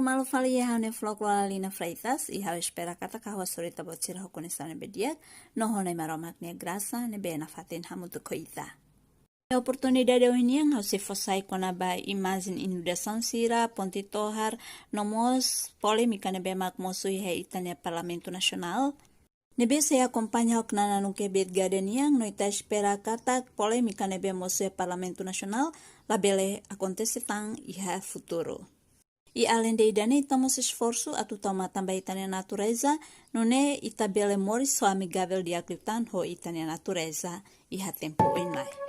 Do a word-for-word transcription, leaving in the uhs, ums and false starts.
Malu fali, iha ne'e flo Loralina Freitas, i ha'u espera katak ha'u hasoru ita-boot sira ho konesaun ne'ebé di'ak, no ho Na'i Maromak nia grasa ne'ebé nafatin hamutuk ho ita. Iha oportunidade ohin nian ha'u sei fó sai kona-ba imajen inundasaun sira, ponte tohar, no mós polémika ne'ebé mak mosu iha ita-nia Parlamentu Nasionál. Ne'ebé sei akompaña ho knana nunke bet gade nian, no ita espera katak polémika ne'ebé mosu iha Parlamentu Nasionál labele akontese tan iha futuru. I aleinde ida-ne'e, ita mós esforsu atu tau matan ba ita-nia natureza, nune'e ita bele moris ho amigavel di'ak liután ho ita-nia natureza iha tempu oin mai.